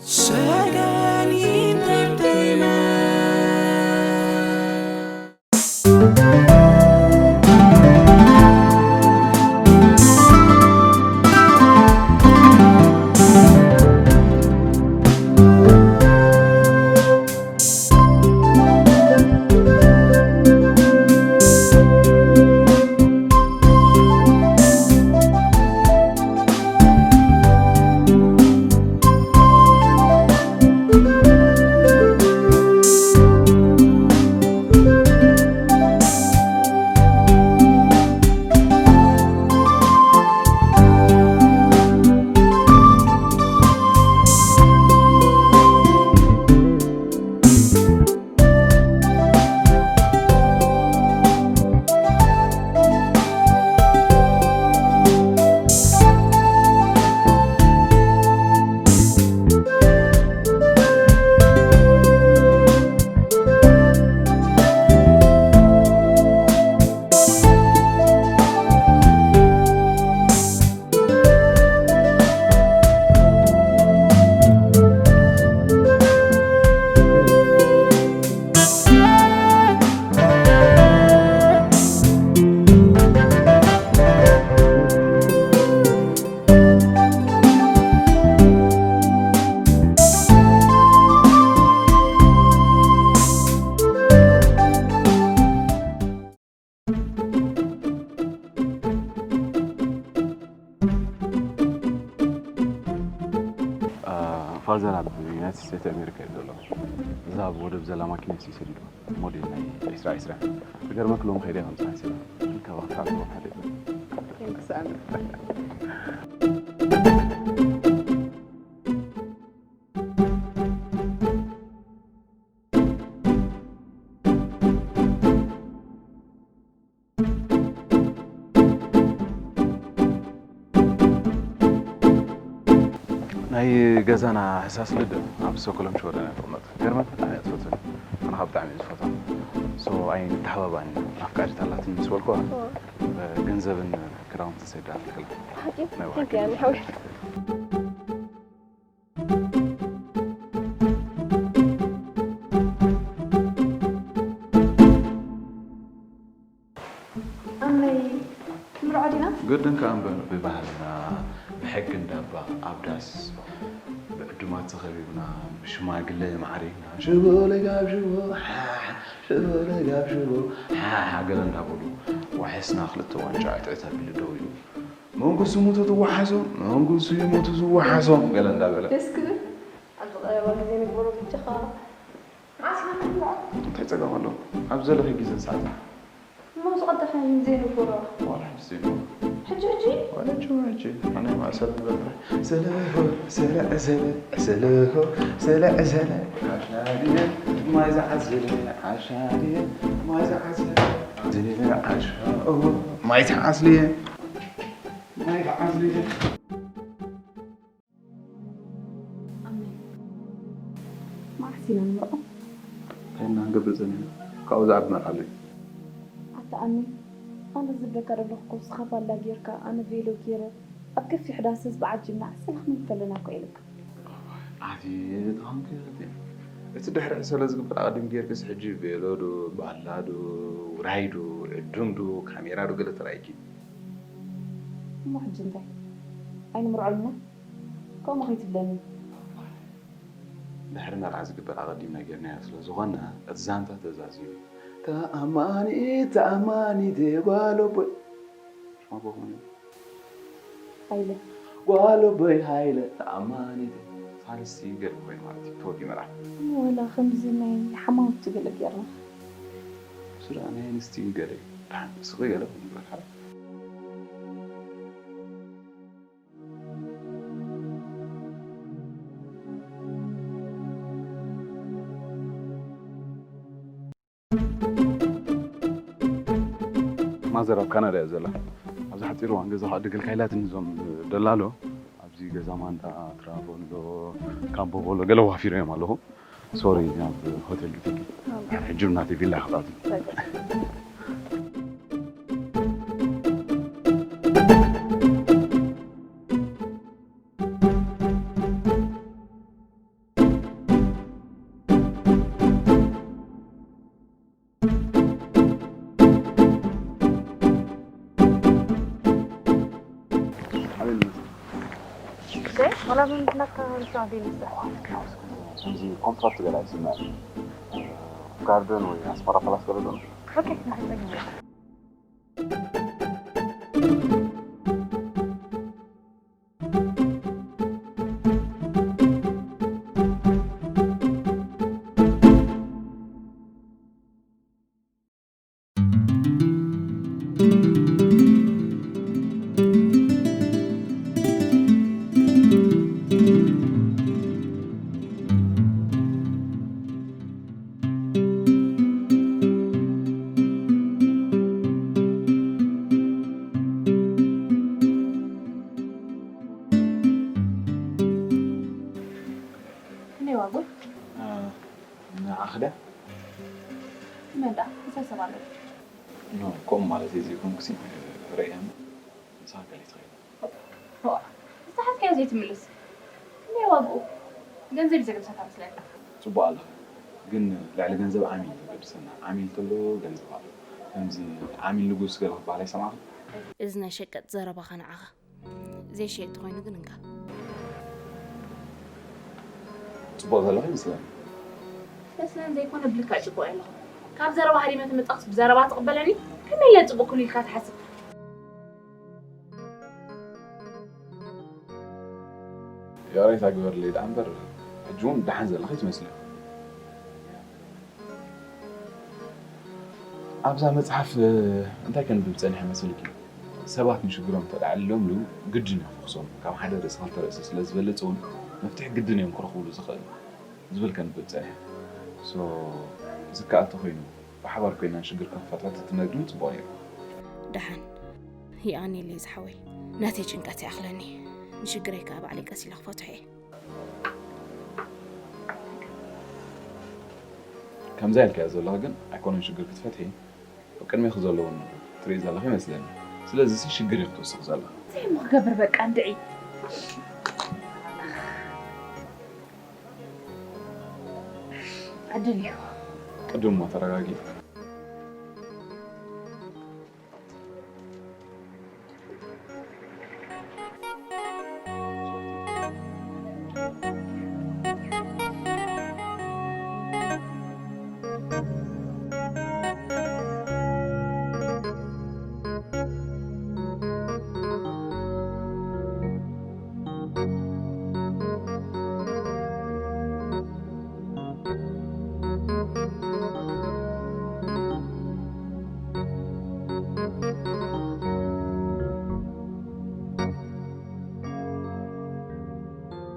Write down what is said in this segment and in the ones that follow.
Sagan Entertainment. ፋዘር ኣብ ዩናይትድ ስቴትስ ኣሜሪካ እዩ ዘሎ። እዛ ኣብ ወደብ ዘላ ማኪና እዩ ሰዲድዋ። ሞዴል ናይ ዕስራ ዕስራ። ዝገርመክ ሎሚ ከይደ ከም ፀሓይ ሲባ። እንከባካ ኣለዎ ሓደ። Thanks, ኣሜን። ናይ ገዛና ህሳስ ልደ ኣብ ስቶክሆልም ሽወደን እያ ትቕመጥ። ገርመት ብጣዕሚ እያ ትፈትወኒ። ኣነ ኸዓ ብጣዕሚ እየ ዝፈትዋ። ሶ ኣይንተሓባባእን ኢና። ኣፍቃሪት ኣላትኒ ምስ በልኩዋ፣ ገንዘብን ክዳውንትን ሰዲዳ ትልክላ። ብሓቂ? ናይ ብሓቂ። Thank you፣ ኣነ ሓወይ። ኣመይ፣ ክንምርዖ ዲና? ግድን ከኣ እምበር፣ ብባህልና፣ ብሕጊ እንዳባ፣ ኣብ ዳስ፣ ብዕዱማት ተኸቢብና፣ ብሽማግለ ማዕሪግና፣ ሽቦ ለጋብ ሽቦ፣ ሓሓ፣ ሽቦ ለጋብ ሽቦ፣ ሓሓ፣ ገለ እንዳበሉ፣ ዋሕስና ክልተ ዋንጫ ዕጥዕት ኣቢሉ ደው ኢሉ። መንጉስ ይሙቱ ትወሓሶ፣ መንጉስ ይሙቱ ዝወሓሶ፣ ገለ እንዳበለ። ደስ ክብል። ኣብዚ ቀረባ ግዜ ንግበሮ በጃኻ። መዓስ ኢና ንግበሮ? እንታይ ጸገም ኣለዎ? ኣብ ዘለኺ ግዜን ሰዓትን። እሞ ዝቐልጠፈ ዘይንግበሮ? ዋላ ሕጂ ዘይንግበሮ። ሕጂ፣ ሕጂ? ዋላ ሕጂ፣ ሕጂ። ኣነ ማእሰር ንበር ጥራይ። ሰለሆ፣ ሰለ፣ ሰለ፣ ሰለሆ፣ ሰለ፣ ሰለ። ዓሻ ድየ ማይ ዝዓስለ፣ ዓሻ ድየ ማይ ዝዓስለ። ድየ ዓሻ፣ ኦ፣ ማይ ትዓስልየ። ማይ ተዓስልየ። ኣሜን። መዓስ ኢና ንምርዖ? እንታይ ኢና ክንገብር ጸኒሕና? ካብኡ ዝዓቢ መርዓ ኣሎ እዩ። ኣታ ኣሜን፣ ኣነ ዝብለካ ዘለኹ እኮ ንስኻ ባላ ጌርካ፣ ኣነ ቬሎ ጌረ፣ ኣብ ገፊሕ ዳስ ህዝቢ ዓጂብና ዕሰለ ክንብል ከለና እኮ ኢለካ። ኣቲ ተኾንክ እቲ ድሕሪ ዕሰለ ዝግበር ኣቐዲም ጌርክስ ሕጂ ቬሎ ዶ፣ ባላ ዶ፣ ውራይ ዶ፣ ዕዱም ዶ፣ ካሜራ ዶ ገለ ተራእይኪ? እሞ ሕጂ እንታይ? ኣይንምርዖልና? ከምኡ ከይትብለኒ። ድሕሪ መርዓ ዝግበር ኣቐዲምና ጌርናዮ ስለ ዝኾንና፣ እቲ ዛንታ ትእዛዝ እዩ። ተኣማኒት፣ ተኣማኒት ጓል ኣቦይ። ሽማ ኣቦኹም እዩ? ሃይለ። ጓል ኣቦይ ሃይለ፣ ተኣማኒት። ሳልስቲ ገለ ኮይኑ ማለት እዩ፣ ተወዲኡ መርዓ። እሞ ወላ ከምዚ ናይ ሓማውቲ ገለ ጌርና። እሱ ደኣ ናይ ኣንስቲ ገለ እዩ። ደሓን፣ ስኺ ገለ ኮይኑ ይበሃል። ማዘር ኣብ ካናዳ እያ ዘላ። ኣብዚ ሓፂር እዋን ገዛ ክዕድግልካ ኢላትኒ እዞም ደላሎ። ኣብዚ ገዛ ማንዳ፣ ትራቮሎ፣ ካምቦ ቦሎ ገለ ዋፊሮም ኣለኹ። ሶሪ፣ ናብ ሆቴል ግፊ። ሕጂ ናተይ ቪላ ክኣቱ። ዋላ ምን ትነካ ንሳ ቢልሳ። ከምዚ ኮንትራክት ገላ ይስምዕ። ጋርደን ወይ ኣስመራ ፓላስ ገለ ዶ? ኦኬ፣ ንሕጸኛ። እኔ ዋጉ እ፣ ንዓኺ ድያ? መዳ፣ እንታይ ሰብ ኣሎ? ኖ፣ ከምኡ ማለት እየ ዘይኮንኩሲ፣ ርእየኒ፣ ንስኻ ገለ ትኽእል። ዋ፣ ዝተሓዝካዮ ዘይትምልስ። እኔ ዋጉ ገንዘብ እዩ ዘገድሰካ መስለኒ። ጽቡቕ ኣለኻ። ግን ልዕሊ ገንዘብ ዓሚል እዩ ዘገድሰና። ዓሚል ተሎ ገንዘብ ኣሎ። ከምዚ ዓሚል ንጉስ ገለ ክበሃል ኣይሰማዕኩን። እዚ ናይ ሸቀጥ ዘረባኻ ንዓኻ። ዘይሸየጥ ተኾይኑ ግን እንካ። ጽቡቕ ዘለኹ ይመስለኒ። መስለን ዘይኮነ ብልክዕ ጽቡቕ ኣለኹ። ካብ ዘረባ ሃዲመ ተመጻኽስ ብዘረባ ትቕበለኒ? ከመይ ኢለ ጽቡቕ ክህሉ ኢልካ ትሓስብ? ይቕሬታ ግበርለይ ደኣ እምበር፣ ሕጂ እውን ደሓን ዘለኺ ትመስሊ። ኣብዛ መጽሓፍ፣ እ፣ እንታይ ከንብብ ጸኒሐ መሲልኪ? ሰባት ንሽግሮም እንተ ደኣ ኣዕሊሎምሉ፣ ግድን እዩ ክኽሶም። ካብ ሓደ ርእሲ ክልተ ርእሲ ስለ ዝበልጽ እውን፣ መፍትሒ ግድን እዮም ክረኽብሉ ዝኽእሉ ዝብል ከንብብ ጸኒሐ። ሶ፣ ዝከኣል ተኾይኑ፣ ብሓባር ኮይና ንሽግርካ ክፈትሖ ተትነግርኒ ጽቡቕ ነይሩ። ደሓን፣ ይኣኽለኒ ዝሓወይ። ናተይ ጭንቀት ይኣኽለኒ። ንሽግረይ ከኣ ባዕለይ ቀስ ኢለ ክፈትሖ እየ። ከምዛ ኢልካዮ ዘለኺ ግን ኣይኮነን ሽግር ክትፈትሒ፣ ኣብ ቅድሜኺ ዘለውን ትርኢ ዘለኺ ይመስለኒ። ስለዚሲ ሽግር ኢኺ ትውስኺ ዘለኺ። እንታይ እሞ ክገብር በቃ እንድዒ። ዕድል እዩ። ቅድም እሞ ተረጋጊ።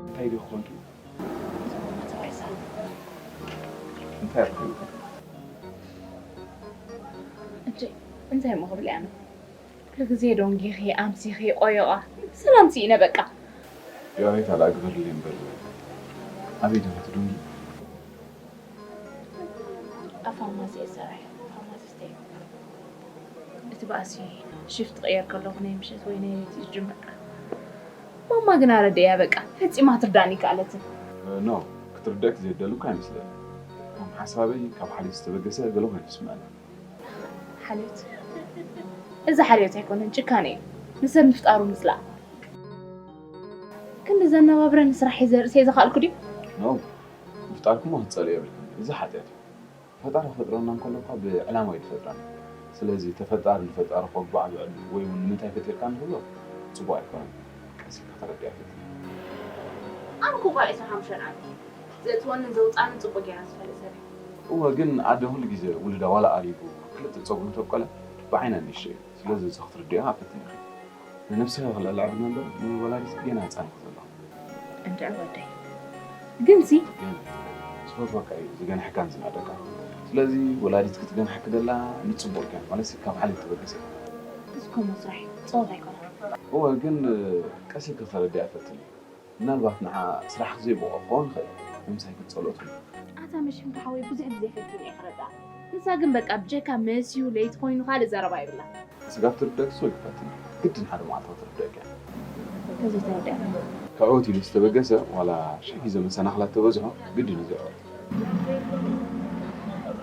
እንታይ ዲኹ ኮንኪ? እንታይ ኣልኩ? እጂ እንታይ እሞ ክብል እየ ኣነ? ኩሉ ግዜ ዶንጊኺ፣ ኣምሲኺ፣ ቆዮቓ። ሰላም ስኢነ በቃ። ይቕሬታ ደኣ ግበርለይ እምበር፣ ኣበይ ዲኺ ትዶንጊ? ኣብ ፋርማሲ እየ ዝሰርሕ፣ ፋርማሲስት እየ። እቲ ባእሲ ሽፍት ክቕየር ከለኹ ናይ ምሸት ወይ ናይ ለይቲ እዩ ዝጅምር። ማማ ግን ኣረድእያ በቃ፣ ፈጺማ ትርዳእኒ ኣይከኣለትን። ኖ፣ ክትርድኣኪ ዘይደሊ እኳ ኣይመስለኒ። ከም ሓሳበይ ካብ ሓሊት ዝተበገሰ ገለ ኮይኑ ይስምዐኒ። ሓልዮት፣ እዚ ሓልዮት ኣይኮነን፣ ጭካነ እዩ። ንሰብ ምፍጣሩ ምጽላእ። ክንዲ ዘነባብረኒ ስራሕ ሒዘ ርእሰይ ዝኸኣልኩ ድዩ? ኖ፣ ምፍጣርኪ እሞ ክትጸልእዮ የብልክን። እዚ ሓጢኣት እዩ። ፈጣሪ ክፈጥረና እንከሎ እኳ ብዕላማ እዩ ዝፈጥረና። ስለዚ ተፈጣሪ ንፈጣሪ ከጉባዕብዐሉ ወይ እውን ንምንታይ ፈጢርካኒ ክብሎ ጽቡቕ ኣይኮነን። ቀስ ኢልካ ተረድኣ ፈትን። ኣነ እኮ ጓል ዕስራን ሓሙሽተን ዓመት እየ። ዘእትወንን ዘውፅኣንን ፅቡቅ ጌራ ዝፈልጥ ሰብ እየ። እወ፣ ግን ኣደ ኩሉ ግዜ ውሉዳ ዋላ ኣሪጉ ክልተ ፀጉሩ እንተብቆለ ብዓይና ንእሽተይ እዩ። ስለዚ እዚ ክትርድኦ ፈትን ኢኺ። ንነብስኺ ክልዕል ዕድመ እምበር ንወላዲት ገና ህፃን ኢኺ ዘለኹ። እንድዒ ወደይ። ግንሲ ግን ዝፈትወካ እዩ ዝገንሐካን ዝናደካ። ስለዚ ወላዲት ክትገንሐኪ ደላ ንፅቡቅ እያ ማለት ካብ ሓሊፍ ተበገሰ። እዚ እኮ መስራሕ እዩ፣ ፀወታ ኣይኮነን። እወ፣ ግን ቀስ ኢልኪ ክተረድኣ ፈትን እዩ። ምናልባት ንዓ ስራሕ ዘይብቕዖ ክኸውን ይኽእል፣ ንምሳይ ክትጸልኦ ትኽእል። ኣታ መሽም ሓወይ ብዙሕ ግዜ ፈቲነ እየ ክረድኣ። ንሳ ግን በቃ ብጀካ መስዩ ለይቲ ኮይኑ ካልእ ዘረባ የብላ። ስጋብ ትርደእኪ ስቕ ኢልኪ ፈትኒ። ግድን ሓደ መዓልቲ ክትርደእኪ እያ። እንተዘይተረድኣኒ? ክዕወት ኢሉ ዝተበገሰ ዋላ ሽሕ ግዜ መሰናኽላት ተበዝሖ ግድን እዩ ዝዕወት።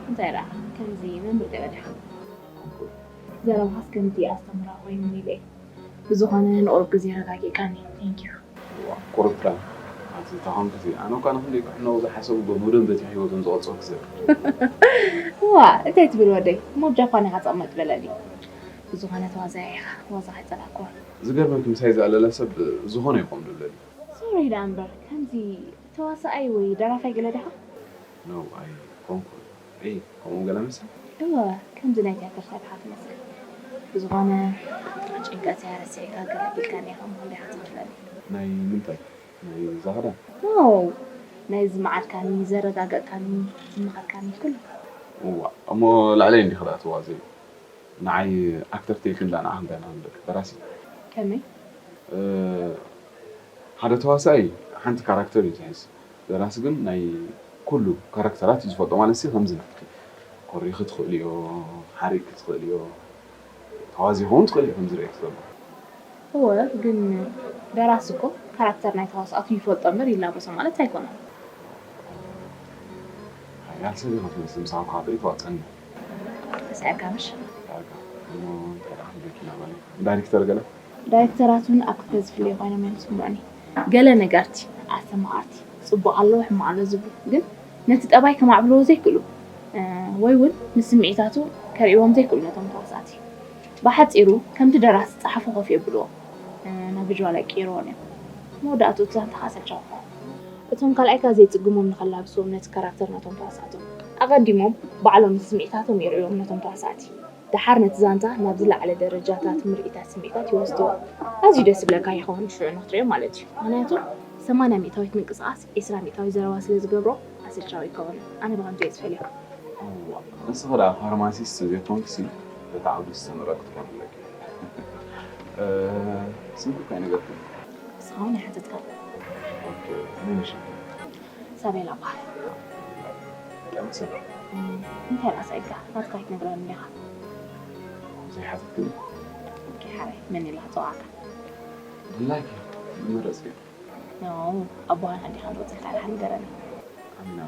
እንታይ ደኣ ከምዚ መምህር ገለ ዲኻ? ዘረባኻስ ከምዚ ኣስተምህራ ኮይኑ ኢለ እየ። ብዝኾነ ንቑሩብ ግዜ ረጋጊእካኒ። Thank you። እዋ፣ ቁሩብ ጥራይ። ኣቲ ተኾንክሲ፣ ኣነ እኳ ንኽንደይ ክሕነው ዝሓሰቡ ጎ-፣ መደንበቲ ህይወቶም ዝቐጸሉ ክዘር። ዋእ፣ እንታይ ትብል ወደይ? እሞ ኣብ ጃፓን ኢኻ ተቐመጥ በለኒ። ብዝኾነ ተዋዛያ ኢኻ፣ ዋዛ ከይጸላእኩ። ዝገርመኪ ምሳይ ዝኣለለ ሰብ ዝኾነ ይኾን ዝብለኒ። ሶሪ ደኣ እምበር፣ ከምዚ ተዋሳኣይ ወይ ደራፋይ ገለ ዲኻ? No፣ ኣይኮንኩን። እይ፣ ከምኡ ገለ መሰል? እወ፣ ከምዚ ናይ ቲያትር ሰብ ኢኻ ትመስል። ብዝኾነ ጭንቀተይ ረሲዕካ ገለ ቢልካኒ ኢኻ እሞ እንዲኻ ትኸፍለኒ። ናይ ምንታይ? ናይ ዛኽዳ? ኖ፣ ናይ ዝመዓድካኒ፣ ዘረጋገእካኒ፣ ዝመኸርካኒ ኩሉ። እዋ፣ እሞ ላዕለይ እንዲኺ ደኣ ትዋዘዩ። ንዓይ ኣክተር ተይክን ደኣ ንዓኺ እንታይ ንኽንብል? ደራሲ። ከመይ? እ፣ ሓደ ተዋሳኣይ ሓንቲ ካራክተር እዩ ዝሕዝ። ደራሲ ግን ናይ ኩሉ ካራክተራት እዩ ዝፈልጦ። ማለት ሲ ከምዚ ናትኪ ኮሪኺ ትኽእልዮ፣ ሓሪቕኪ ትኽእልዮ፣ ተዋዚኺ እውን ትኽእልዮ ከምዚ ርእየኪ ዘለኹ። እወ፣ ግን ደራሲ እኮ ካራክተር ናይ ተዋስኣቱ ይፈልጦ እምበር ይላበሶ ማለት ኣይኮነን። ሓያል ሰብ ኢኺ ትመስሊ፣ ምሳኺ ክሓቶ ይተዋፀኒ። ተሳኢርካ ምሽ? ዳርጋ። እሞ እንታይ ደኣ ክንደኪ ናባለይ? ዳይሬክተር ገለ? ዳይሬክተራት እውን ኣብ ክልተ ዝፍለዩ ኮይኖም እዮም ዝስምዑኒ። ገለ ነጋርቲ፣ ኣስተማቐርቲ፣ ፅቡቕ ኣሎ ሕማቕ ኣሎ ዝብሉ ግን ነቲ ጠባይ ከማዕብልዎ ዘይክእሉ ወይ እውን ንስምዒታቱ ከርእይዎም ዘይክእሉ ነቶም ተዋሳእቲ። ብሓፂሩ ከምቲ ደራሲ ዝፀሓፎ ኮፍ የብልዎ ናብ ቪዥዋል ኣይቅይርዎን እዮም። መወዳእትኡ እቲ ዛንታ ከዓ ሰልቻዊ ይኸውን። እቶም ካልኣይ ከዓ ዘይፅግሞም ንኸላብስዎም ነቲ ካራክተር ነቶም ተዋሳእቶም ኣቐዲሞም ባዕሎም ንስምዒታቶም የርእዮም ነቶም ተዋሳእቲ። ደሓር ነቲ ዛንታ ናብ ዝለዓለ ደረጃታት ምርኢታት ስምዒታት ይወስድዎ። ኣዝዩ ደስ ዝብለካ ይኸውን ሽዑ ንኽትርእዮ ማለት እዩ። ምኽንያቱ ሰማንያ ሚእታዊት ምንቅስቓስ ዒስራ ሚእታዊት ዘረባ ስለ ዝገብሮ ኣሰልቻዊ ኣይከውንን። ኣነ ብኸምዚ እየ ዝፈልዮ። እዋ፣ ንስኺ ደኣ ፋርማሲስት ዘይኮንክሲ በቲ ዓውዲ ዝተመረቕኪ ትኾኒ ኣለኪ። ስምኪ እኳ ኣይነገርክን። ንስኻ እውን ኣይሓተትካን። ኦኬ፣ መን እዩ ሽምኪ? ሳቤላ እበሃል። ቀምስል። እንታይ ደኣ ሳኢልካ? ናትካ ኣይትነግረንን ዲኻ? ዘይሓተትክኒ? ኦኬ፣ ሓራይ መን ኢላ ትፅውዓካ? ድላይኪ ዝመረፅክዮ። ኖ፣ ኣቦኻን ኣዴኻን ዶ ፅልካ ደሓን ንገረኒ። ኣሚና።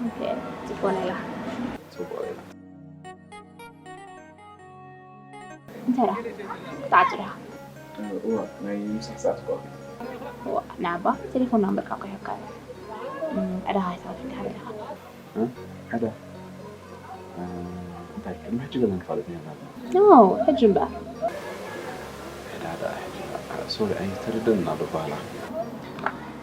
ኦኬ፣ ፅቡቕ ሌላ። ፅቡቕ ሌላ። እንታይ ደኣ ክትዓጹ ዲኻ? እዋ፣ ናይ ምሳሕ ሰዓት እኮ ኣኺሉ። እዋ፣ ንዓባ ቴሌፎን ናምበርካ እኮ ሂበካ እየ። እም፣ ዕዳኻ ኣይተረፈካ ዲኻ? እ? ዕዳ? እ፣ እንታይ? ቅድሚ ሕጂ ገለ ንፋለጥ ነይርና ዲና? ኖ፣ ሕጂ እምበኣር። ዕዳ ደኣ ሕጂ ደኣ። ሶሪ፣ ኣይተረደን ኣሎ ባህላ።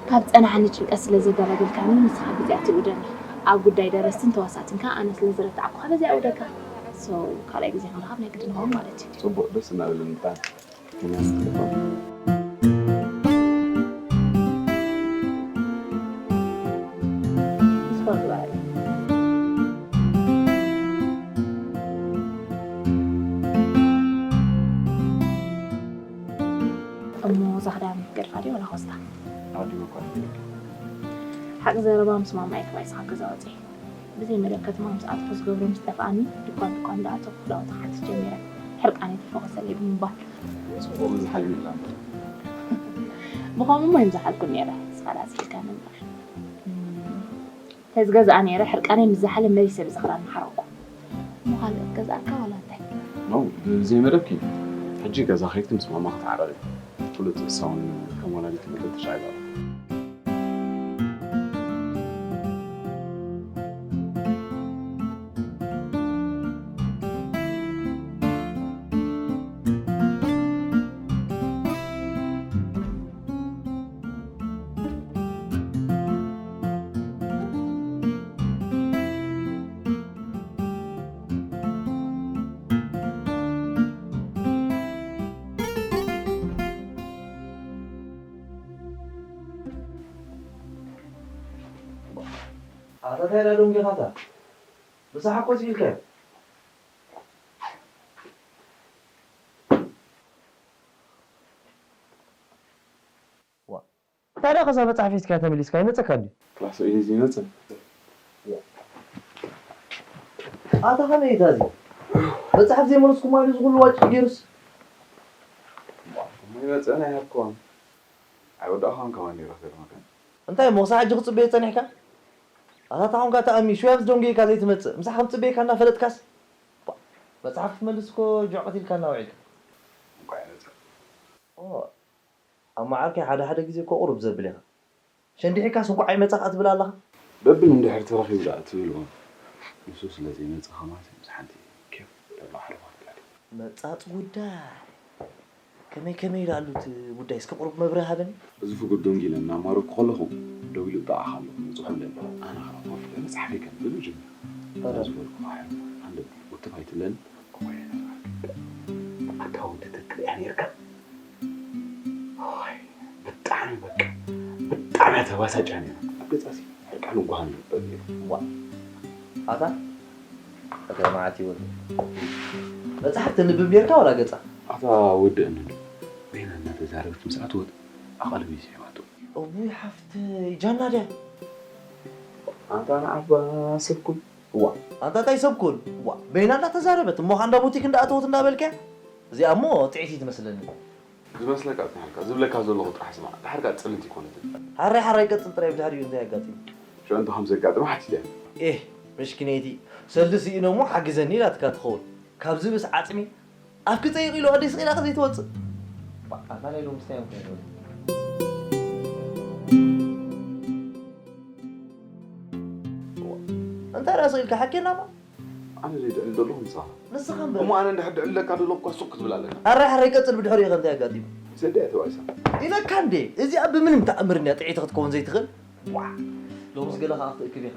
ካብ ዝጸናሓኒ ጭንቀት ስለ ዘገላገልካኒ ንስኻ ግዜ ኣትውደኒ። ኣብ ጉዳይ ደረስትን ተዋሳእትን ከኣ ኣነ ስለ ዝረታዕኩኻ በዚ ኣውደካ። ሶ ካልኣይ ግዜ ክንራኸብ ናይ ግድን ይኸውን ማለት እዩ። ጽቡቕ፣ ደስ እናበለኒ ብጣዕሚ። ኪንያስ ትልኮን። ስፖርት በዓል። እሞ እዛ ክዳን ገድፋ ድዩ ወላ ኮስታ? ኣዲኡ እኳ ሓቂ ዘረባ ምስ ማማ እየ ተባኢስኻ ገዛ ወፂኤ። ብዘይ መደብ ከተማ ምስ ኣተኹ ዝገብሮ ምስ ጠፍኣኒ ድኳን ድኳን እንዳኣተኹ ክዳውንቲ ክሓትት ጀሚረ። ሕርቃነይ ተፈኹሰለይ ብምባል። ጽቡቕ ምዝሓል ይብላ እምበር። ብኸምኡ እሞ ኣይምዝሓልኩን ነይረ። ንስኻ ደኣ ስሒልካኒ እምበር። እም፣ ተዝገዝኣ ነይረ ሕርቃነይ ምስ ዝሓለ መሊሰ ብዚ ክዳን ምሓረቕኩ። እሞ ካልእ ክትገዝኣልካ ዋላ እንታይ? ኖ፣ ብዘይ መደብኪ ሕጂ ገዛ ከይድኪ ምስ ማማ ክትዓረቂ። ፍሉጥ እሳ እውን ከም ወላዲት መገብ ተሻዒላ ኣላ። ኣታ እንታይ ኢላ ደንጊኻታ? ምሳሕ እኮ ስኢልካዮ። ዋ፣ እንታይ ደኣ ከዛ መጽሓፍ ሒዝካያ ተመሊስካ? ኣይመጸካን ድዩ? ክላስ እዩ ሒዙ ይመጽእ። ኣታ ከመይ እዩ ታዚ? መጽሓፍ ዘይመለስኩማ ድዩ ዝኹሉ ዋጭ ገይሩስ? እሞ ይመጽእን ኣይሃብክዋን። ኣይወዳእኻን ከማን ነይረ ክገርመካ። እንታይ እሞ ክሳዕ ሕጂ ክጽበዮ ጸኒሕካ? ኣታ ታኹንካ ተኣሚ ሽያብ ዝደንጎየካ ዘይትመጽእ ምሳሕ ከም ጽበየካ እናፈለጥካስ? ባ፣ መጽሓፍ ክትመልስ እኮ ጆዕቐት ኢልካ እናውዒልካ። እንቋዕ ይመጽእ። ኦ፣ ኣብ መዓርከይ ሓደ ሓደ ግዜ እኮ ቁሩብ ዘብል ኢኻ። ሸንዲሒካስ እንኳዕ ኣይመጻኻ ትብል ኣለኻ። በብል እንድሕር ተረኺቡ ደኣ ትብል እሞ ንሱ ስለ ዘይመጽእ ከማን ምስ ሓንቲ ኬፍ ተባሕርኹ ትላል። መጻጽ ጉዳይ ከመይ ከመይ ኢሉ ኣሎ እቲ ጉዳይ እስከ ቁሩብ መብርሂ ሃበኒ። እዚ ፍጉድ ዶንጊለ እናማረኩ ከለኹ ደዊሉ ብጣዕኻ ኣሎ ንጽሑ ኣለኒ። ኣነ ኸዓ ኮፍ ኢለ መጽሓፈይ ከንብብ ይጅምር። ኣረ። ዝበልኩ ኸዓ ኣንብብ ውትፍ ኣይትብለኒ። ኣታ ወዲ ተትርእያ ነይርካ። ብጣዕሚ በቃ ብጣዕሚ ተባሳጫ ነይሩ ኣብ ገጻሲ በቃ ንጓሃን ነበር ነይሩ። ዋ ኣታ ኣታ ማዓት ይወል መጽሓፍ ተንብብ ነርካ ወላ ገጻ ኣታ ወዲ እንዶ በይና እናተዛረበት ምስ ኣትወት ኣቓልብ ይስሕባቶ። እውይ ሓፍተይ ጃና ድያ ኣንታ ንዓባ ሰብኩም ዋ ኣንታ ታይ ሰብኩን ዋ በይና እንዳተዛረበት እሞ ከ እንዳ ቡቲክ እንዳኣተወት እንዳበልከ እዚኣ እሞ ጥዒት እዩ ትመስለኒ። ዝመስለካ ኣጽኒሓልካ ዝብለካ ዘለኹ ጥራሕ ስማዕ። ድሓር ከኣ ጽልንት ኣይኮነትን። ሓራይ ሓራይ ቀጽል ጥራይ ብድሕሪኡ እንታይ ኣጋጢሙ? ሽዑ እንታይ ከም ዘጋጥማ ሓቲተያ። ኤህ ምሽኪነይቲ ሰልዲ ስኢነ እሞ ሓግዘኒ ኢላትካ ትኸውን። ካብ ዝብስ ዓጽሚ ኣፍኪ ጸይቕ ኢሉ ኣደይ ስቕ ኢላኸ ዘይትወጽእ? ባእ ኣታ ናይ ሎምስ እንታይ እዮም ኮይኖም? እንታይ ደኣ ስቕ ኢልካ ሓኬና እሞ? ኣነ ዘይድዕል ዘለኹ ንስኻ። ንስኻ እምበር። እሞ ኣነ እንድሕር ድዕል ኢለካ ዘለኹ እኳ ሱቕ ክትብል ኣለካ። ኣረ ሕራይ ቀጽል ብድሕሪኡ ከ እንታይ ኣጋጢሙ? ሰዲ እያ ተባኢሳ። ኢለካ እንዴ እዚኣ ብምንም ተኣምር እንድያ ጥዕይቲ ክትከውን ዘይትኽእል። ዋእ ሎምስ ገለ ከኣ ክትእክብ ኢኻ።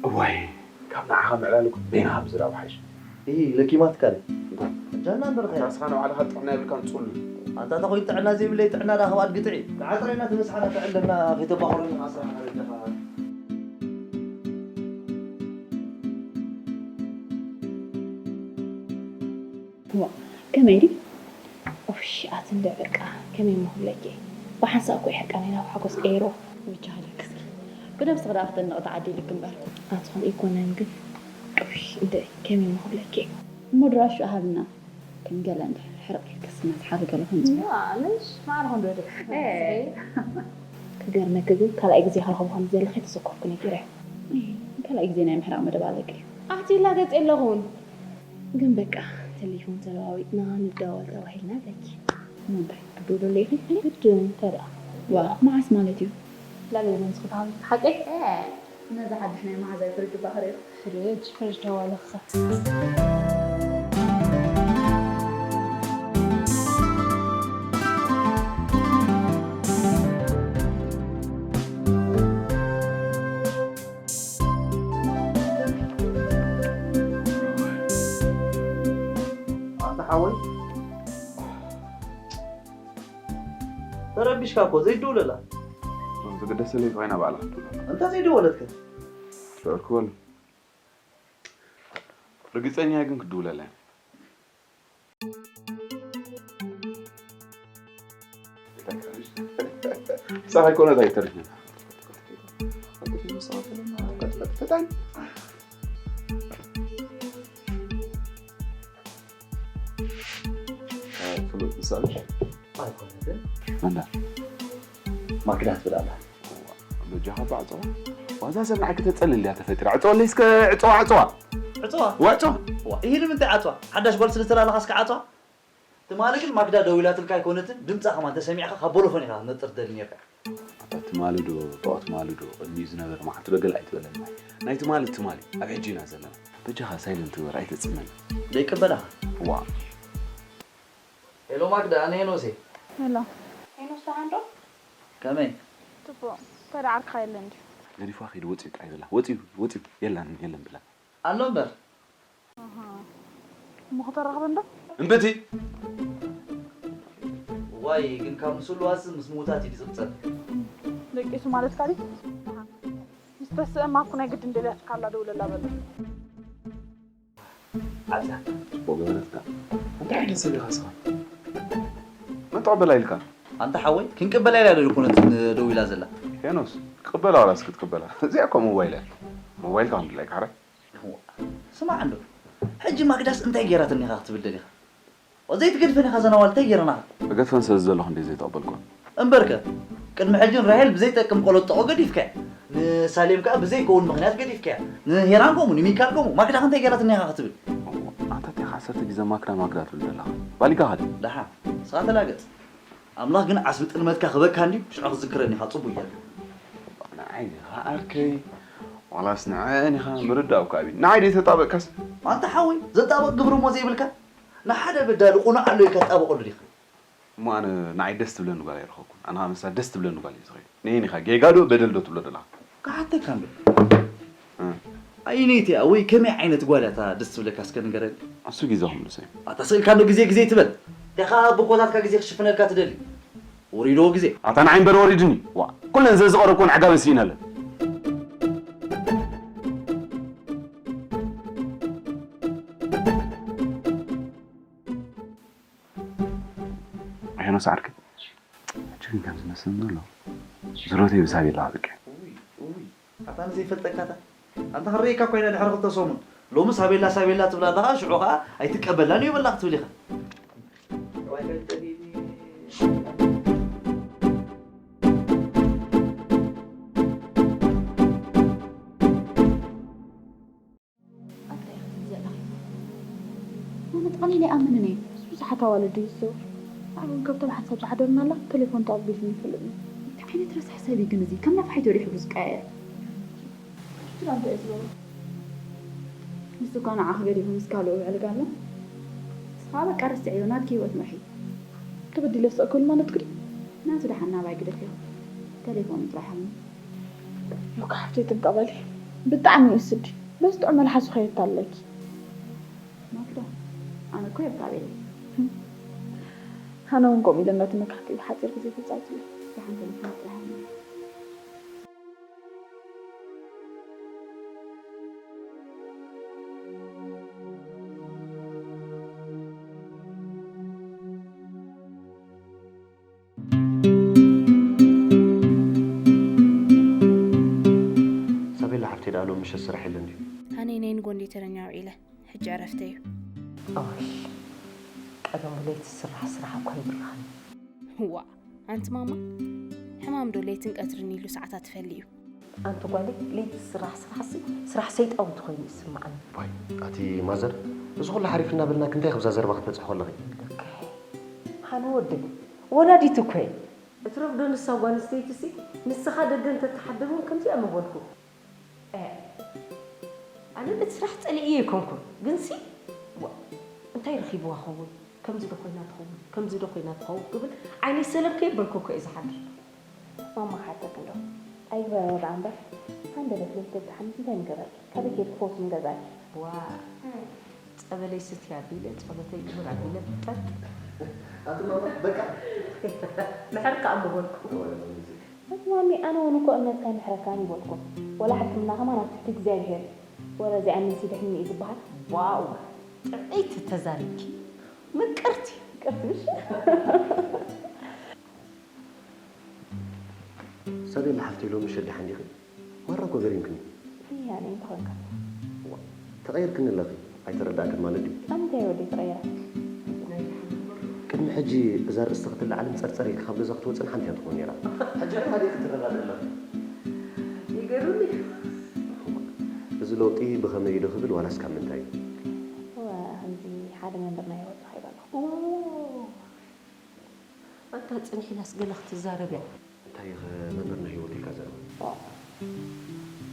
እዋይ ካብ ንዓኻ ምዕላል እኮ በይንኻ ምዝራብ ይሓይሽ። ኢሂ ለኪማትካ ድያ። ጃና እምበር እንታይ ኢኻ? ንስኻ ንባዕልኻ ጥዕና የብልካን ጽሉል። ኣንታ ተኾይኑ ጥዕና ዘይብለይ ጥዕና ደኣ ካብ ኣድጊ ጥዒ። ንዓ ጥራይ ኢና እቲ መስሓና ጥዕለና ከይተባኽሩኒ ንዓሰርተ ሓደ ደኻ። ዋእ ከመይ ድዩ? ኡፍሽ ኣቲ እንድዒ በቃ ከመይ እሞ ክብለኪ እየ ብሓንሳእ እኮ እዩ ሕርቃነይ ናብ ሓጎስ ቀይርዎ። ብቻ ሃለክሲ ብነብስኺ ደኣ ክተንቂ ተዓዲሉኪ እምበር። ኣቲ ከምኡ ኣይኮነን ግን ኡፍሽ እንድዒ ከመይ እሞ ክብለኪ እየ። እሞ ድራሹ ሃብና ከም ገለ እንድሕር ሕርቕ ኢልክስ ነቲ ሓደ ገለ ከምጽእ። ያ ምሽ ማዕረ ክንዶ ደቂ ክገርመኪ ግን ካልኣይ ግዜ ክረኽቦ ከም ዝደሊ ከይተሰከፍኩ ነጊረዮ። ካልኣይ ግዜ ናይ ምሕራቕ መደብ ኣለኪ። ኣቲ ይላገጽ የለኹን። ግን በቃ ተሌፎን ተለዋዊጥና ንደዋወል ተባሂልና ኣለኪ። እሞ እንታይ ክትድውልሉ ኢኺ? ግድን እንታይ ደኣ? ዋእ መዓስ ማለት እዩ? ላለ ይመንዝኹ ተሃዊትኪ ሓቀይ? ነዛ ሓድሽ ናይ መሓዛይ ፍርጅ ባህ ሪእኺ? ፍርጅ ፍርጅ ተዋለኽኸ። ኣንታ ሓወይ ተረቢሽካ እኮ ዘይትድውለላ። ዝግደሰለይ ኮይና ባዕላ ክትድውለላ። እንተ ዘይደወለትከ? ሽዑ ክበሉ። ርግጸኛ ግን ክትድውለላ እያ። ምሳኻ ኣይኮነት ኣይተርፍን። ፍሉጥ ምሳሌ ኣይኮነትን። ማክዳ ትብል ኣላ። በጃኻ እባ ዕፀዋ። ዋዛ ሰብ ንዓኪ ተፀልል እያ ተፈጢራ። ዕፀወለይ እስከ ዕፀዋ ዕፀዋ። ዕፅዋ? ዋ ዕፀዋ። ዋ ይሂ ንምንታይ ዓፅዋ? ሓዳሽ ጓል ስለ ዝተላለኻ እስከ ዓፅዋ? ትማሊ ግን ማክዳ ደዊላትልካ ኣይኮነትን፣ ድምፃ ከማን ተሰሚዕካ ካብ ቦሎፎን ኢኻ ክትነጥር ትደሊ ነይርካ። ኣታ ትማሊ ዶ ብኣኡ ትማሊ ዶ ቅድሚኡ ዝነበረ መዓልቲ ዶ ገለ ኣይትበለኒ። ናይ ትማሊ ትማሊ ኣብ ሕጂ ኢና ዘለና። በጃኻ ሳይለንት ግበር ኣይተፅመኒ። ደይቅበላኻ። ዋእ። ሄሎ ማክዳ፣ ኣነ ሄኖስ እየ። ሄሎ። ሄኖስ ደሓን ዶ? ከመይ? ጽቡቕ። እንታይ ደኣ ዓርክኻ የለን ድዩ? ገዲፍዋ ከይዱ ወጺኡ ጥራይ በላ። ወጺኡ፣ ወጺኡ። የላን፣ የለን በላ። ኣሎ እምበር። ኣሃ። እሞ ከተራኽበን ዶ? እምብቲ። ዋይ፣ ግን ካብ ምስሉዋስ ምስ ምዉታት እዩ ዝቕጸል። ደቂሱ ማለትካ ድዩ? ምስ ተስእም ኣኩ ናይ ግድን ደልያትካ ኣላ ደውለላ በሎ። ዓብዛ። ጽቡቕ ገበረትካ። እንታይ ዓይነት ሰብ ኢኻ ንስኻ? መን ተቐበላ ኢልካ? ኣንታ ሓወይ ክንቅበላ ኢላ ዶ ይኮነት ደዊላ ዘላ? ሄኖስ ቅበላ ዋላስ ክትቅበላ? እዚኣ እኮ ሞባይል እያ። ሞባይልካ ከም ድላይካ ሕራይ። እዋ፣ ስማዕ እንዶ ሕጂ ማክዳስ እንታይ ገይራትኒ ኢኻ ክትብል ደሊኻ? ዘይትገድፈን ኢኻ ዘናዋል እንታይ ገይረናኻ? እገድፈን ስለ ዝደለኹ እንድየ ዘይተቐበልኩወን። እምበርከ ቅድሚ ሕጂ ንራሄል ብዘይጠቅም ቆለጠቖ ገዲፍካያ፣ ንሳሌም ከኣ ብዘይከውን ምኽንያት ገዲፍካያ፣ ንሄራን ከምኡ ንሚካል ከምኡ፣ ማክዳ ከ እንታይ ገይራትኒ ኢኻ ክትብል? ኣንታ እንታይ ኢኻ ዓሰርተ ግዜ ማክዳ ማክዳ ትብል ዘለኻ? ባሊጋኻ ድዩ? ደሓን ንስኻ ተላገጽ። ኣምላኽ ግን ዓስቢ ጥልመትካ ክበካ እንድዩ፣ ሽዑ ክዝክረኒ ኢኻ፣ ጽቡቕ እያ። ንዓይ ዲኻ ዓርከይ? ዋላስ ንዓኣን ኢኻ ምርዳእካ ኣቢኒ? ንዓይ ደይተጣበቅካስ? ኣንታ ሓወይ፣ ዘጣበቕ ግብሪ እሞ ዘይብልካ? ንሓደ በዳሊ ቁኑዕ ኣሎ ኢልካ ትጣበቐሉ ዲኻ? እሞ ኣነ ንዓይ ደስ ትብለኒ ጓል ኣይረኸብኩን። ኣነ ኸኣ ምስላ ደስ ትብለኒ ጓል እየ ዝኸይድ። ንየን ኢኻ ጌጋ ዶ በደል ዶ ትብሎ ዘለኻ? ክሓተካ እምበር። እ። ኣየነይቲ እያ ወይ ከመይ ዓይነት ጓል እያ እታ ደስ ትብለካ እስከ ንገረኒ? ኣሱ ግዜ ኹምሉ ሰብ። ኣታ ስእልካ እንዶ ግዜ ግዜ ትበል። እንታይ ኸኣ ኣቦ ኮታትካ ግዜ ክሽፍነልካ ትደሊ? ወሪድዎ ግዜ። ኣታ ንዓይ እምበር ወሪድኒ። ዋ፣ ኩለን ዘዝቐረብኩን ዓጋመ ስኢነለን። ሄኖስ ዓርከይ፣ ሕጂ ግን ከም ዝመስለኒ ዘሎ ዝሮተይ ብሳቤላ ክብቅዕ። እውይ፣ እውይ፣ ኣታ ንዘይፈልጠካ እታ። ኣንታ ክርእየካ ኮይና ድሕሪ ክልተ ሰሙን። ሎሚ ሳቤላ፣ ሳቤላ ትብላ ኣለኻ፣ ሽዑ ኸኣ ኣይትቀበላን እዩ በላ ክትብል ኢኻ። ኣንታይ ኢኺ ትብሊ ዘለኺ? ኣነ ጠቕሊለ ኣይኣምንን እየ። ምስ ብዙሓት ኣዋልድ እዩ ዝዘውር። ንዓይ እውን ካብቶም ሓንሳብ ዝሓደርናላ ቴሌፎን ተቐቢሉኒ ይፈልጥ እዩ። እንታይ ዓይነት ረሳሕ ሰብ እዩ ግን እዚ? ከም ነፋሒቶ ድዩ ሕብሩ ዝቀያየር? ሕጂ ደኣ እንታይ እየ ዝገብሮ? ንሱ እኳ ንዓኺ ገዲፉ ምስ ካልእ ይውዕል ኣሎ። ንስኻ በቃ ርስዕዮ፣ ናትኪ ህይወት ምርሒ። ተበዲለ ስቕ ክብል ማለት ድዩ? ናቱ ደሓን ናባይ ግደፍዮ። ቴሌፎኑ ጥራሕ ሃብኒ። ሉካ ሓፍተይ ጥንቀቕ በሊ። ብጣዕሚ እዩ ስዲ። በዚ ጥዑም መልሓሱ ከየታልለኪ። ማክዳ፣ ኣነ እኮ የብታቤለይ። ኣነ እውን ከምኡ ኢለ እንዳተመካክሪ ሓፂር ግዜ ተፃውትለይ። ደሓን ቴሌፎን ጥራሕ ሃብኒ። ሳቤላ ሓፍተይ ደኣ ሎሚ ምሸት ስራሕ የለን ድዩ? ኣነ ናይ ንጎንዴ ተረኛ ውዒለ፣ ሕጂ ዕረፍተይ እዩ። ኣወል፣ ቀደሙ ለይቲ ዝስራሕ ስራሕ እኳ ኣይብርህን። ዋእ፣ ኣንቲ ማማ፣ ሕማም ዶ ለይትን ቀትርን ኢሉ ሰዓታት ይፈሊ እዩ? ኣንቲ ጓለይ፣ ለይቲ ዝስራሕ ስራሕሲ ስራሕ ሰይጣውንቲ ኮይኑ ይስምዓኒ። ዋይ፣ ኣቲ ማዘር፣ እዚ ኩሉ ሓሪፍ እናበልናኪ እንታይ ክብዛ ዘረባ ክትበጽሒ ከለኺ? ልክዕ። ሃኒ ወደይ፣ ወላዲት እኮ እየ። እትረፍ ዶ ንሳ ጓል ኣንስተይቲሲ፣ ንስኻ ደገ እንተትሓድር እውን ከምዚኣ ምበልኩ። እ፣ ኣነ ነቲ ስራሕ ጸሊኤዮ ኣይኮንኩን፣ ግንሲ፣ ዋ፣ እንታይ ረኺብዋ ኸውን? ከምዚ ዶ ኮይና ትኸውን? ከምዚ ዶ ኮይና ትኸውን? ክብል ዓይነይ ሰለብ ከየበልኩ እኮ እየ ዝሓድር። ማማ ሓተት እንዶ፣ ኣይግበሮ ደኣ እምበር፣ ሃንደበት ለይቲ ደሓን እንታይ ምገበርኪ? ካበይ ኬድኪ ፈውሲ ምገዛእኪ? ዋ፣ ጸበለይ ስትይ ኣቢለ፣ ጸሎተይ ግብር ኣቢለ፣ ጠጥ። ኣቲ ማማ፣ በቃ። ምሕር ከኣ ምበልኩ። ኣቲ ማሚ፣ ኣነ እውን እኮ እምነትካ ኣይምሕረካን ይበልኩ። ወላ ሕክምና ከማን ኣብ ትሕቲ እግዚኣብሄር እዩ። ወላ ዘይኣምን ሲድሕን እዩ ዝበሃል። ዋው፣ ጥዕይቲ ተዛሪብኪ። ምቅርቲ። ምቅርቲ፣ ምሽ? ሳቤላ ሓፍተይ፣ ሎሚ ምሸት ደሓን ዲኺ? ማራ እኮ ገሪምክኒ። እያ፣ እኔ እንተኾንካ። ዋ፣ ተቐይርክኒ ኣለኺ። ኣይተረዳእክን ማለት ድዩ? ኣንተ ወዲ ተቐይራ። ቅድሚ ሕጂ እዛ ርእስቲ ክትለዓልን ጸርጸር ኢልኪ ካብ ገዛ ክትወጽን ሓንቲ እያ ትኾን ነይራ። ሕጂ ግን ኣበይ ክትረዳእ ኣለኺ? ይገርም እዩ። እዚ ለውጢ ብኸመይ እዩ ዶ ክብል ዋላስ ካብ ምንታይ እዩ? እወ፣ ከምዚ ሓደ መምህር ናይ ህይወት ተኻይባ ኣለኹ። ኦ፣ ኣንታ ጽንሒላስ ገለ ክትዛረብ እያ። እንታይ ኢኸ መምህር ናይ ህይወት ኢልካ ዘረባ? ኦ፣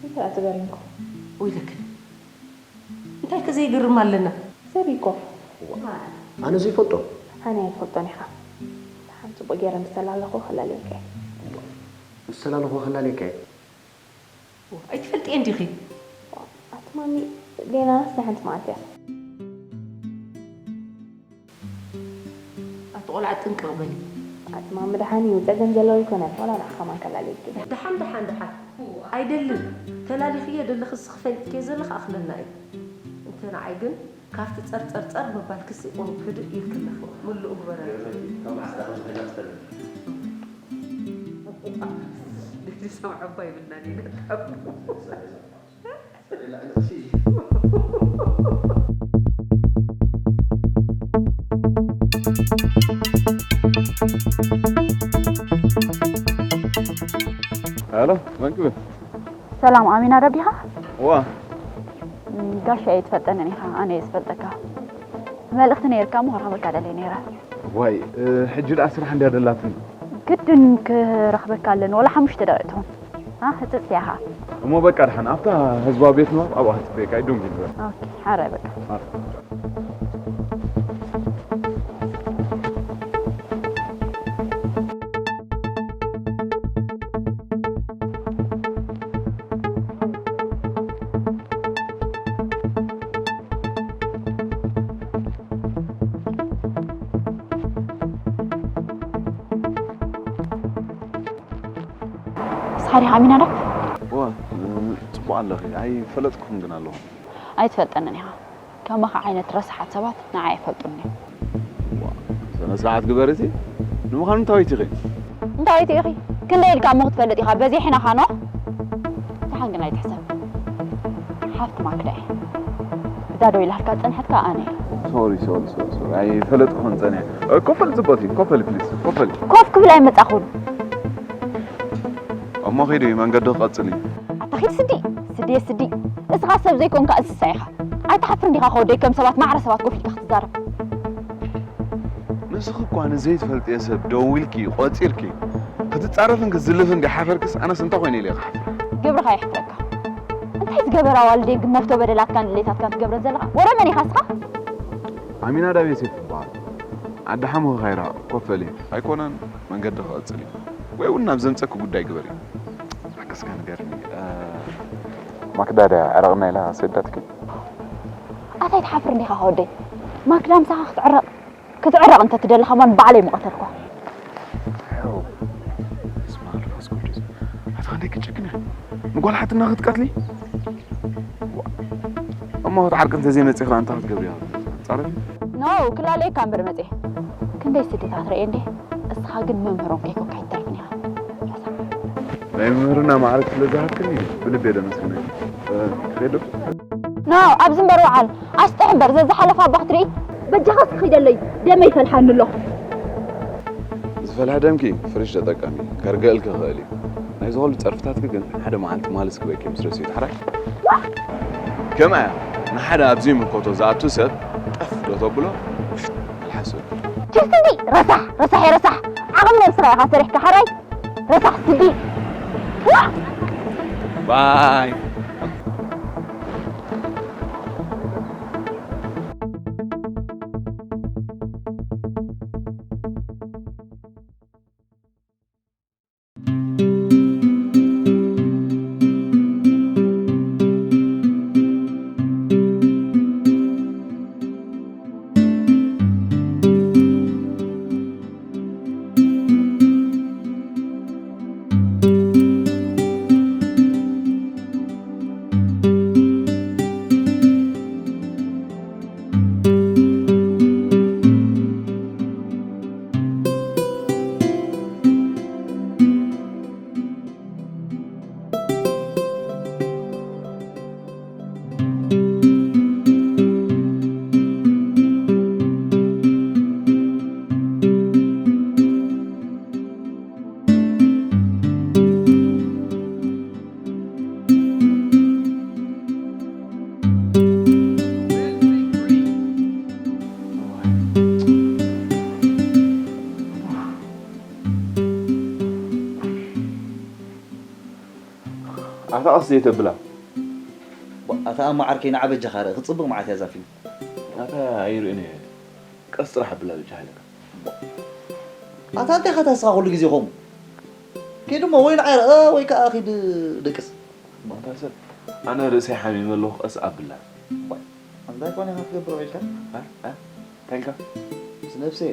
እንታይ ደኣ ተገሪምኩ? ወይለክን። እንታይ ከ ዘይግርም ኣለና? ሰብ እኮ። እዋ፣ ኣነ ዘይፈልጦ። ኣነ ኣይትፈልጦን ኢኻ። ደሓን ጽቡቕ ገይረ ምስ ተላለኹ ክላለየካ እየ። ምስ ተላለኹ ክላለየካ እየ? እዋ፣ ኣይትፈልጥየን ዲኺ? ኣቲ ማሚ፣ ሌናስ ንሓንቲ መዓልቲ እያ። ኣቲ ቆልዓ ጥንቅቕ በሊ። ኣቲ ማሚ ደሓን እዩ፣ ጸገም ዘለዎ ኣይኮነን፣ ዋላ ንዓኻ ማን ከላልየኪ። ደሓን፣ ደሓን፣ ደሓን። ኣይደልን። ተላሊኽዮ ደለኽስ ክፈልጥክዮ ዘለኽ ኣኽለና እዩ። እንተ ንዓይ ግን ካብቲ ጸርጸርጸር ምባልክሲ ቁሩብ ህድእ ኢልኪ ኣለኺ። ምሉእ ግበረልኪ። ካብ መዓስ ደኣ ከምዚ ኮይና ትፈልጥ? ንሰምዖ እባ ይብልና ኔና። ሄሎ፣ መን ክብል? ሰላም፣ ኣሚናዳብ ዲኻ? እዋ። እም፣ ጋሻ እየ ትፈልጠንን ኢኻ፣ ኣነ እየ ዝፈልጠካ። መልእኽቲ ነይርካ እሞ ክረኽበካ ደልየ ነይረ። ዋይ፣ እ፣ ሕጂ ደኣ ስራሕ እንድያ ደላትኒ። ግድን ክረኽበካ ኣለኒ፣ ዋላ ሓሙሽተ ደቂቕ ትኹን። ኣ፣ ህጽጽ እያ ኸኣ። እሞ በቃ ደሓን፣ ኣብታ ህዝባዊ ቤት ንባብ ኣብኣ ክጽበየካ እዩ፣ ደንጊ ንበር። ኦኬ፣ ሓራይ በቃ። ኣረ። ንስኻ ዲኻ ኣሚናዳብ? እወ፣ ጽቡቕ ኣለኺ። ኣይፈለጥኩኹን ግን ኣለኹ። ኣይትፈልጠንን ኢኻ። ከማኻ ዓይነት ረሳሓት ሰባት ንዓይ ኣይፈልጡን እዮም። ዋ፣ ስነ ስርዓት ግበሪ እቲ። ንምዃኑ እንታወይቲ ኢኺ? እንታወይቲ ኢኺ? ክንደይ ኢልካ እሞ ክትፈልጥ ኢኻ? በዚሕና ኻኖ? ንስኻ ግን ኣይትሕሰብ። ሓፍቲ ማክዳ እየ። እዛ ደው ኢላልካ ዝጸንሐት ከኣ ኣነ እየ። ሶሪ፣ ሶሪ፣ ሶሪ፣ ሶሪ። ኣይፈለጥኩኹን ጸኒሐ። እ፣ ኮፈል ጽቡቕ እዩ። ኮፈል ፕሊዝ፣ ኮፈል። ኮፍ ክብል ኣይመጻኹን። እሞ ኺዲ መንገዲ ክቐጽል እዩ። ኣታ ኺድ ስዲ፣ ስዲ፣ ስዲ። እስኻ ሰብ ዘይኮንካ እንስሳ ኢኻ። ኣይትሓፍርን ዲኻ ከወደይ ከም ሰባት ማዕረ ሰባት ኮፍ ኢልካ ክትዛረብ? ንስኺ እኳ ንዘይትፈልጥዮ ሰብ ደዊልኪ፣ ቆጺርኪ፣ ክትጻረፍን ክትዝልፍን ደይሓፈርክስ ኣነስ እንታይ ኮይነ ኢለ ክሓፍር? ግብርኻ የሕፍረካ። እንታይ ዝገበራ ዋልደይ ግን መፍቶ በደላትካን ድሌታትካን ትገብረን ዘለኻ? ወረ መን ኢኻ እስኻ? ኣሚናዳብ ዮሴፍ እበሃል። ዓዲ ሓሙኺ ከይርሕቕ ኮፍ በሊ። ኣይኮነን፣ መንገዲ ክቐጽል እዩ። ወይ እውን ናብ ዘምጸኪ ጉዳይ ግበሪ። ሓቅስካ ንገርኒ፣ እ፣ ማክዳ ድያ ዕረቕና ኢላ ሰዳትኪ? ኣታ ኣይትሓፍርን ዲኻ ከወደይ? ማክዳ ምሳኻ ክትዕረቕ፣ ክትዕረቕ እንተ ትደሊ ከማን ባዕለይ ምቐተልኳ። ሕው፣ በስመ ኣብ መንፈስ ቅዱስ። ኣታ ክንደይ ክትጭክን ኢኻ? ንጓል ሓትና ክትቀትሊ? ዋ፣ እሞ ክትዓርቂ እንተዘይመጺኺ እንታይ ክትገብሪ ኢኻ? ጻረፊ? ኖ፣ ክላለየካ እምበር መጺኤ። ክንደይ ስድታት ርእየ እንዴ? እስኻ ግን መምህሮም ከይኮንካ ኣይትተርፍን ኢኻ። ናይ መምህርና ማዕረግ ስለ ዝሃብክኒ ብልቢ እየ ደመስግነኪ። እ፣ ሬዶ? ኖ፣ ኣብዚ እምበር ወዓል። ኣስጥሕ እምበር፣ ዘዝሓለፈ ኣባ ክትርኢ። በጃኻ እስኪ ኺደለይ፣ ደመይ ይፈልሓኒ ኣሎ። ዝፈልሐ ደምኪ ፍሪጅ ተጠቀሚ፣ ከርግአልኪ ይኽእል እዩ። ናይዚ ኹሉ ጸርፍታትኪ ግን ሓደ መዓልቲ ማልስ ክበኪ ምስ ረስዩ፣ ሓራይ? ከምኣ እያ፣ ንሓደ ኣብ ዘይምልከቶ ዝኣቱ ሰብ ጠፍ ዶ ተብሎ? መልሓሱ። ችርስ እንዲ፣ ረሳሕ፣ ረሳሕ፣ ረሳሕ። ዓቕሚ ነብስኻ ኢኻ ሰሪሕካ፣ ሓራይ? ረሳሕ ስዲ። ዋ! ባይ። ኣታ ቀስ ዘይተብላ። ኣታ ኣማ ዓርከይ ንዓ በጃኻ ርእ፣ ክጽብቕ መዓት እያ እዛ ፊልም። ኣታ ኣይርእን እየ። ቀስ ጥራሕ ኣብላ በጃኻ ኢለካ። ኣታ እንታይ ኢኻ ታስኻ ኩሉ ግዜ ኸምኡ? ኪድ እሞ ወይ ንዓይ ርእ ወይ ከኣ ኪድ ደቅስ። ኣታ ሰብ፣ ኣነ ርእሰይ ሓሚመ ኣለኹ፣ ቀስ ኣብላ። እንታይ ኮነ ኢኻ ትገብር ውዒልካ? እ? እ? እንታይ ኢልካ? ምስ ነብሰይ።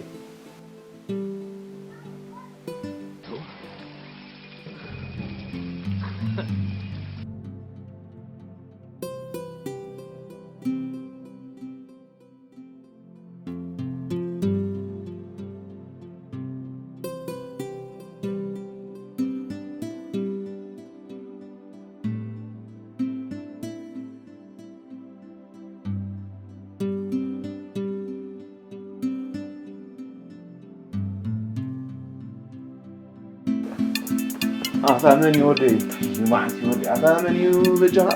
ኣታ መን እዩ ወደይ? ይማዓት እዩ ወደይ። ኣታ መን እዩ በጃኻ?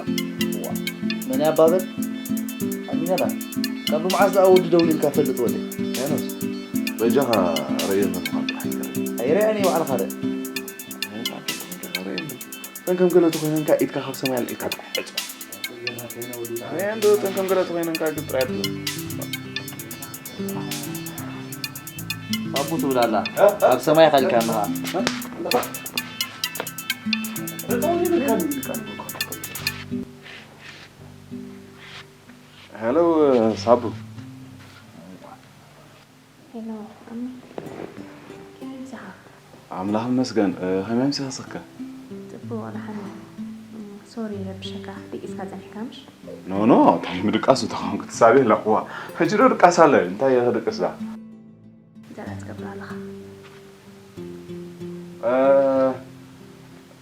ዋ፣ መን እዩ ኣባበል? ኣሚናዳ። ካብ መዓዝ ደኣ ወዲ ደውሊልካ ፈልጥ ወደይ? ያኖስ። በጃኻ ርእዮ ዘለኻ ጥራሕ ንገረኒ። ኣይረኣን እየ ባዕልኻ ርእ። እተን ከም ገለ ተኾይነንካ ኢድካ ካብ ሰማይ ኣልዒልካ ጥራሕ ሕጽ። ኣየ እንዶ እተን ከም ገለ ተኾይነንካ ግን ጥራይ ኣትበል። ኣቦ ትብል ኣላ። ኣብ ሰማይ ካልካ ኣለኻ። ሄሎ ሳቡ። ሄሎ ኣሚ፣ ከመይ ምሳኻ? ኣምላኽ ይመስገን። ከመይ ምሳኻ ስኽከ? ጽቡቕ ደሓን። ሶሪ ረብሸካ፣ ድቂስካ ጸኒሕካ ምሽ? ኖ ኖ፣ እንታይ ምድቃስ፣ ተኻውን ክትሳቤ ኣለኹዋ። ሕጂ ዶ ድቃስ ኣለ? እንታይ እየ ክድቅስ ዳ? እንታይ ትገብር ኣለኻ?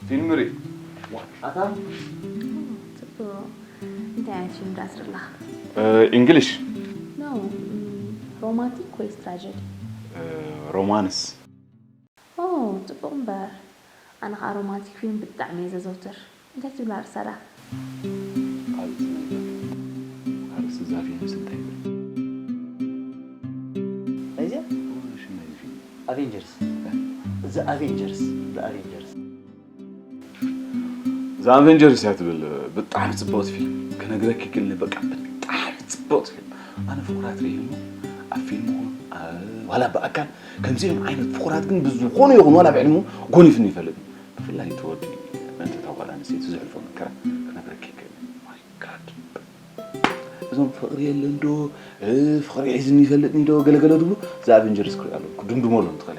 ፊልም ርኢ። ኣታ ጽቡቕ። እንታይ ዓይነት ፊልም ዳኣ ትርኢ ኣለኻ? እንግሊሽ። ኖ፣ ሮማንቲክ ወይስ ትራጀዲ? ሮማንስ። ኦ፣ ጽቡቕ እምበር። ኣነ ኸኣ ሮማንቲክ ፊልም ብጣዕሚ እየ ዘዘውትር። እንታይ ትብል ኣርእስታ ደኣ? ኣርእስቲ ናይዛ ኣርእስቲ እዛ ፊልምስ እንታይ ይብል? ናይዚኣ ሽም ናይዚ ፊልም ኣቬንጀርስ ዘ ኣቬንጀርስ ዘ ኣቬንጀርስ ዘ ኣቬንጀርስ እያ ትብል። ብጣዕሚ ጽብቕቲ ፊልም ክነግረኪ ክእል በቃ ብጣዕሚ ጽብቕቲ ፊልም። ኣነ ፍቑራት ርእየ እሞ ኣብ ፊልም ይኹን ዋላ ብኣካል ከምዚኦም ዓይነት ፍቑራት ግን ብዝኾነ ይኹን ዋላ ኣብ ዕድሙ ጎኒፍኒ ይፈልጥ። ብፍላይ እቲ ወዲ ምእንቲ እታ ጓል ኣንስተይቲ ዘሕልፎ መከራ ክነግረኪ ይክእል። My God። እዞም ፍቕሪ የለን ዶ ፍቕሪ ሒዝኒ ይፈልጥኒ ዶ ገለገለ ትብሉ ዘ ኣቬንጀርስ ክሪኦ ኣለኩም። ክድምድሞ ኣለኩም ትኽእል።